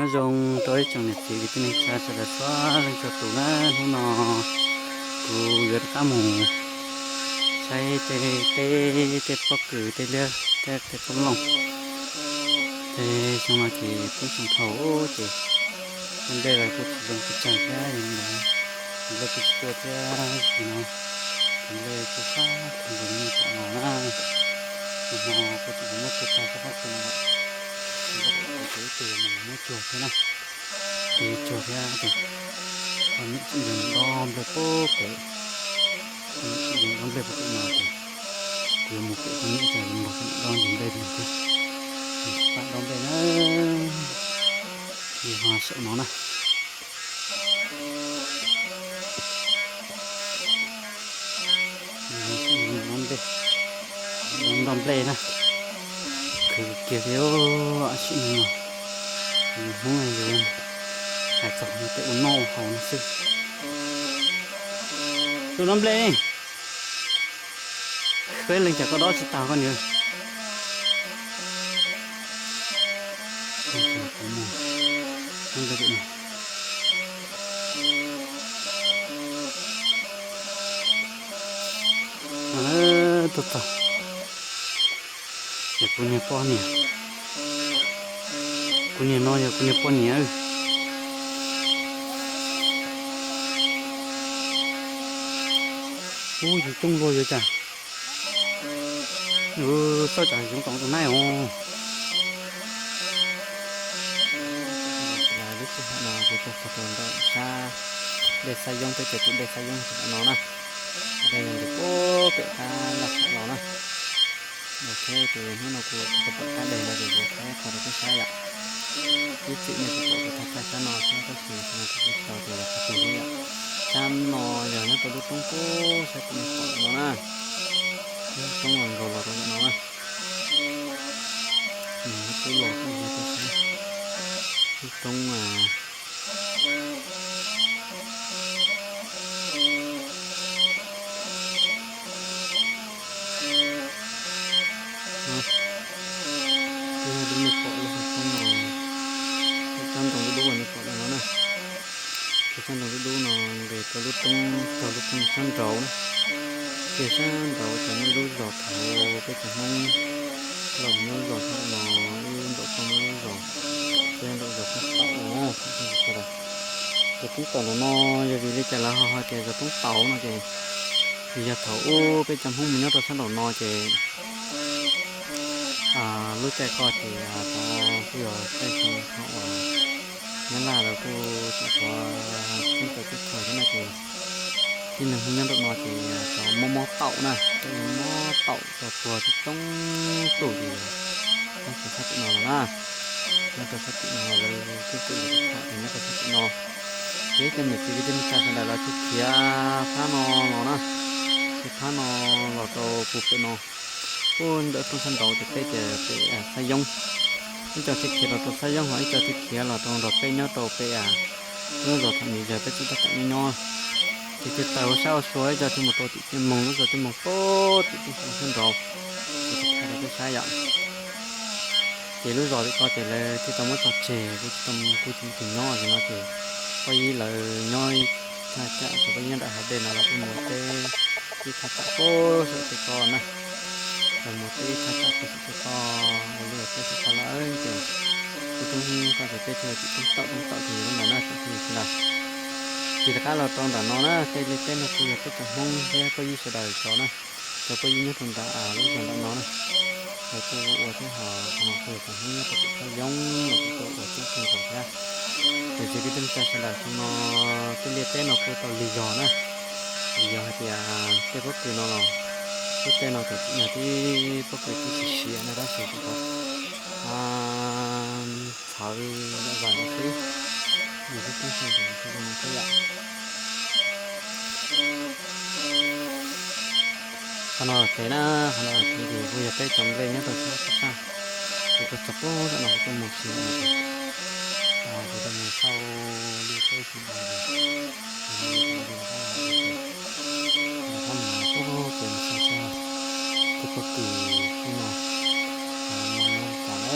Zoo rau ib tsoom niam txiv kwv tij neej tsa sawv daws txhua leej txhua tus na, hnub no kuv yuav rov qab mus saib tej teb, tej pob kws, tej liab, tej tej pob looj. Ces xyoo no ces poob xyoo dhau ces tej nplej los kuj tsis zoo pes tsawg thiab, yog li ntawd nplej kuj tsis tuaj thiab. Ces no ces nplej kuj sab kawg nkaus li pom no na. Hnub no kuj tseem muab tsuag tag sab qab tu no lawm. Ces ib pliag mus muab tsuag thiab na. Ces yuav tsuag thiab ces poj niam tseem yog mus dob nplej puag pem, poj niam tseem yog mus dob nplej puag pem no ces kuv yuav mus pem poj niam ces mus nrog poj niam dob ntsis nplej thiab. Ces pab dob nplej na, ces ho saum no na. Dob nplej, dob nplej na, khwv kiag li. Ab sim neej no yus Hmoob yus hais txog tej ua noj ua haus no xwb. Tus dob nplej, peb leeg cas koj dob tsis tag koj niam. Tuaj txog, yog kuv niag poj niam, kuv niag no yog kuv niag poj niam. Ub, yus coob luaj yuav cas. Xauj tsam yoov toom tus naib os. Lub sij hawm no kuv tuaj txog rau ntawm sab dej Xab Yoob, peb cov tus dej Xab Yoob no na. Dej nres puag pem qab laj sam los na. Ok, ces hnub no kuv tau pom qab dej no ces kuv thaij qhov rau peb saib yom. Ib txwm nej kuj pom kuv thaij thaij sab no thiab tab sis no kuv kuj tsis tau tias yog qhov twg thiab yom. Sab no yog nyob rau lub roob puag sab tim nej pom no na. Lub roob los nkaus los rau ntawm no na. Lub roob los rau ntawm no, lub roob Lub nej pom lub hauv roob no, lub sab ntoo dub dub uas nej pom ntawm no na. Lub sab ntoo dub dub no nqis rau lub roob, txog lub roob sab nraud na. Kiag sab nraud ces muaj ib lub zos thaum peb cov Hmoob los mus nyob lub zos sab nraud no, ib nraum toj muaj ib lub zos, peb nraum zos Poob Taum no na. Zos Poob Taum ntawm no yog vim li cas lawv ho hais tias zos Poob Taum no ces vim yog thaum ub peb cov Hmoob mus nyob rau sab nraum no ces lub caij ko ces thaum kuj yog caij xyoo thaum uas Nyab Laj lawv kuj tseem tshuav teb chaws thiab no ces tib neeg Hmoob nyob nraum no ces cov mob mob taum na, cov mob taum cov tuag coob coob tus ces nyob rau sab tim no no na. Nyob rau sab tim no lawv twb tau tham tias nyob rau sab tim no. Ces ib co niam txiv kwv tij neej tsa sawv daws lawv thiaj khiav phab no los na, khiav phab no los rau puag pem no, puag ntawm roob sab nraud ces peb ces pem Xab Yoob. Ib co thiaj khiav los rau Xab Yoob, ho ib co thiaj khiav los rau nrog peb nyob rau pem lub zos thaum me yawg peb tseem tab tom nyob nyob. Ces thiaj tawm ua sab ua sua, ib co thiaj mus rau tim Tiaj Moog, lub zos Tiaj Moog puag tim roob sab nraud. Ces thiaj thaij rau peb saib yom. Ces lub zos tim ko ces lawv thiaj tau muab tso tseg, kuj tsis tau, kuj tsis muaj tus nyob li no ces poj yib lawv nyob ib thaj tsam, cov poj yib nyob nram hav dej no lawv kuj mus teb ib thaj tsam puag saum tej ko na. Lawv mus teb ib thaj tsam puag saum tej ko, ua liaj ua teb saum ko lawm ces lub roob ko ces peb thiaj li tawm roob tawm roob tawm ces lub ntawd na tsoom phooj ywg sawv daws. Ces rov qab los rau nram no na, tej liaj teb no kuj yog peb cov Hmoob thiab poj yib sawv daws cov na. Cov poj yib nyob rau nram lub zos nram no na, lawv kuj ua thiab, ho qhov no kuj yog cov Hmoob nyob rau pem Xab Yoob los kuj tuaj ua coob kawg nkaus thiab. Ces kwv tij neej tsa sawv daws, qhov no tej liaj teb no kuj tau lig zog na, vim yog hais tias tej pob kws no los, lub caij no ces tseem yog tib pob kws tib siav siav na, tab sis tsuas tau txhawv zom zaws no xwb. Yog lub teb xyoo ces nws kuj zoo no thiab yom. Qhov no ces na, qhov no ces kuj yog peb cov nplej nyob rau sab teb sab. Kuv tuaj txog puag nram no kuv tuaj mus xyuas no ces, kuv tuaj mus xauj liaj teb xyuas no ces, rov qab mus puag pem no xauj thiab. Tej pob kws xyoo no, no nyob li cas na,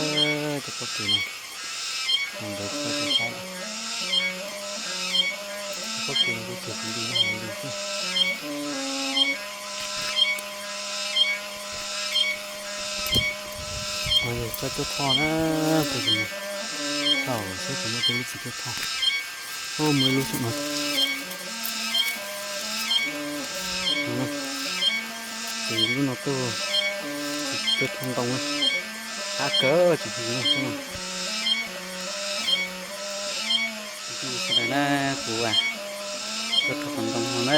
tej pob kws no. Ntawd tso rau sab lawm. Pob kws kuv tsuas kuv li no hauv lus xwb. Yog tsob cuab thoj na, tus tsis mus tau saib puas muaj tej lub txiv cuab thoj. Muaj ib lub saum no. Ces lub no tuaj, txiv cuab thoj ntoo na, qab kawg tsis muaj tsob no. Sawv daws na, kuv tuaj rho qos ntoo no na,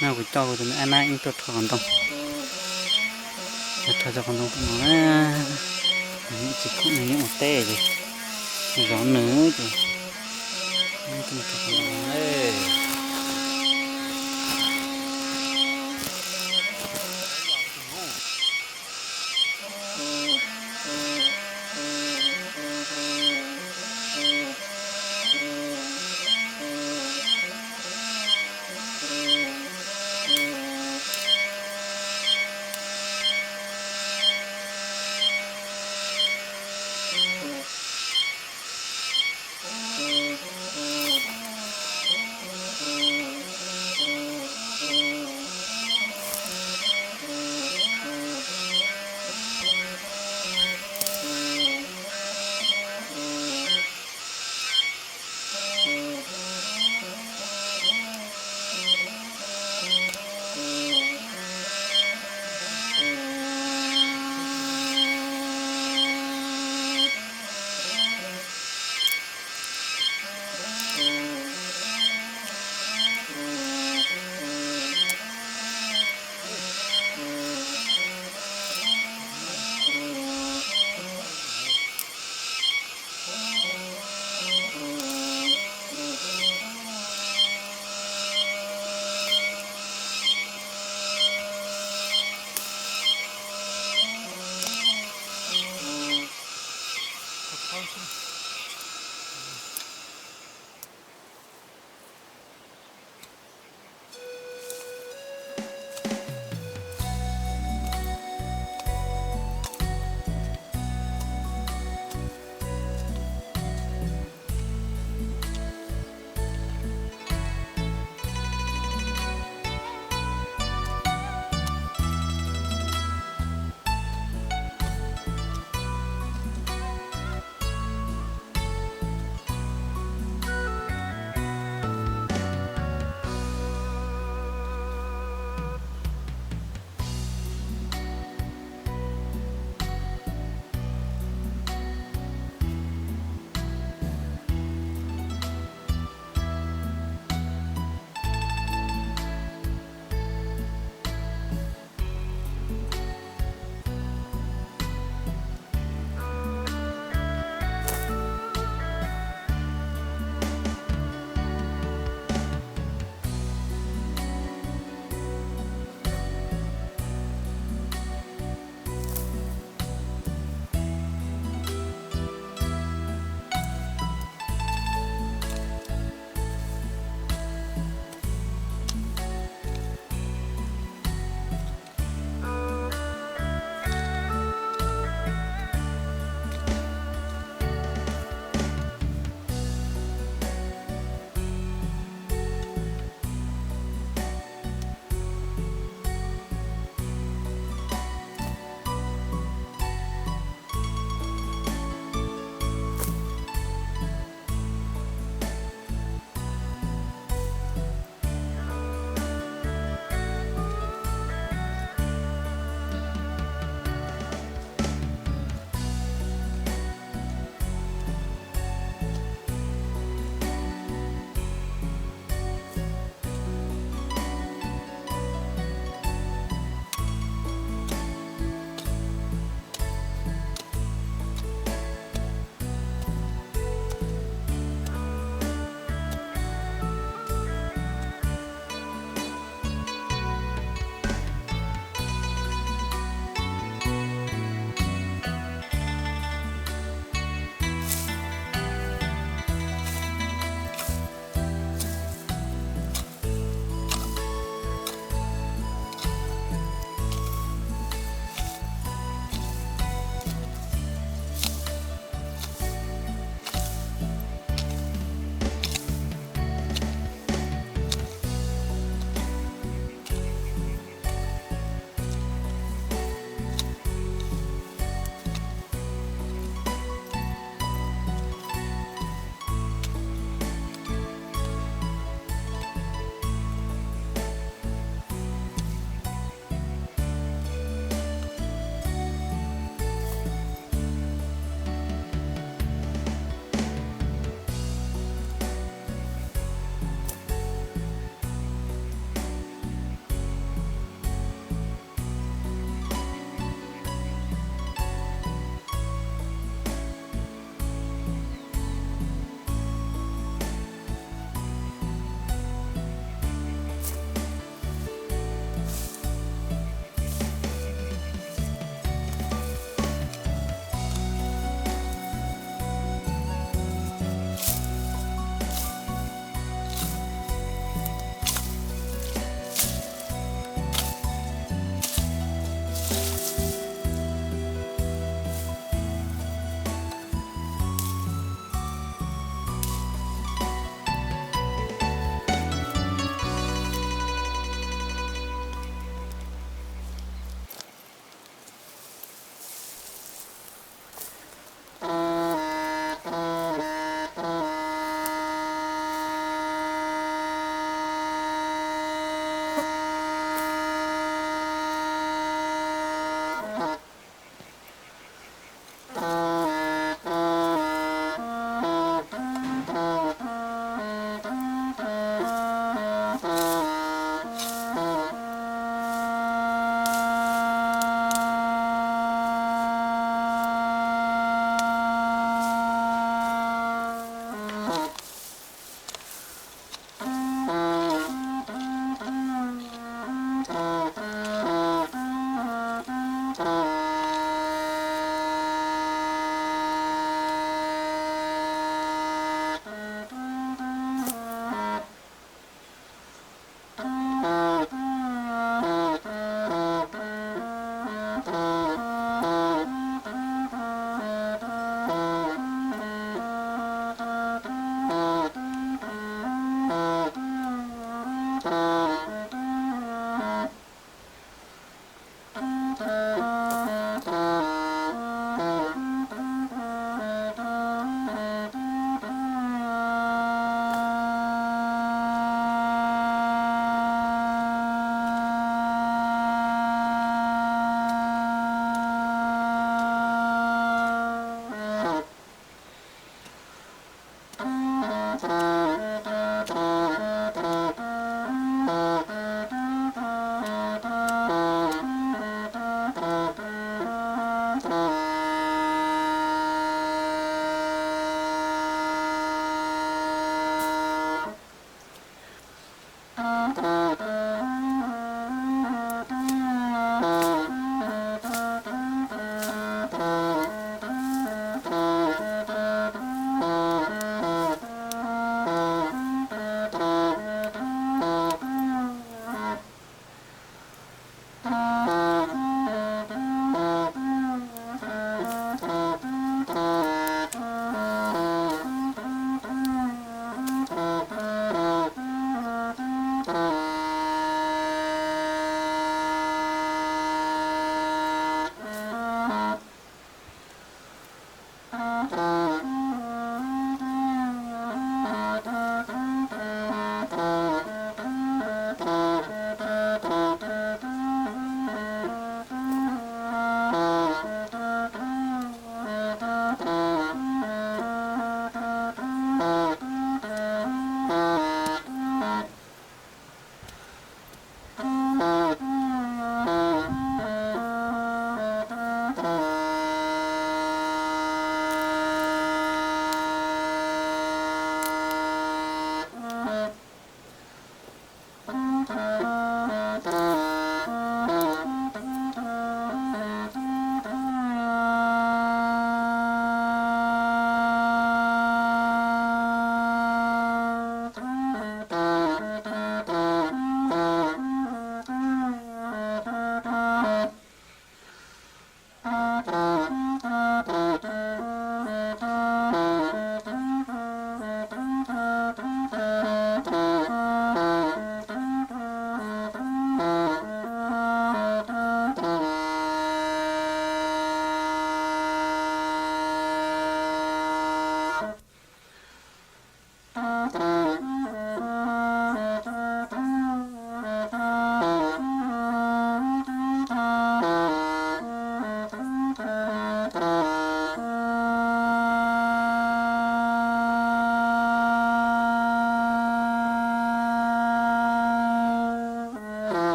no kuv coj kuv tus me ab nab ib tuaj rho qos ntoo. Yog rho cov qos ntoo no na, nws tsis khoom, nws yeej ua teb ces zov nws ces tuaj rho qos ntoo no na.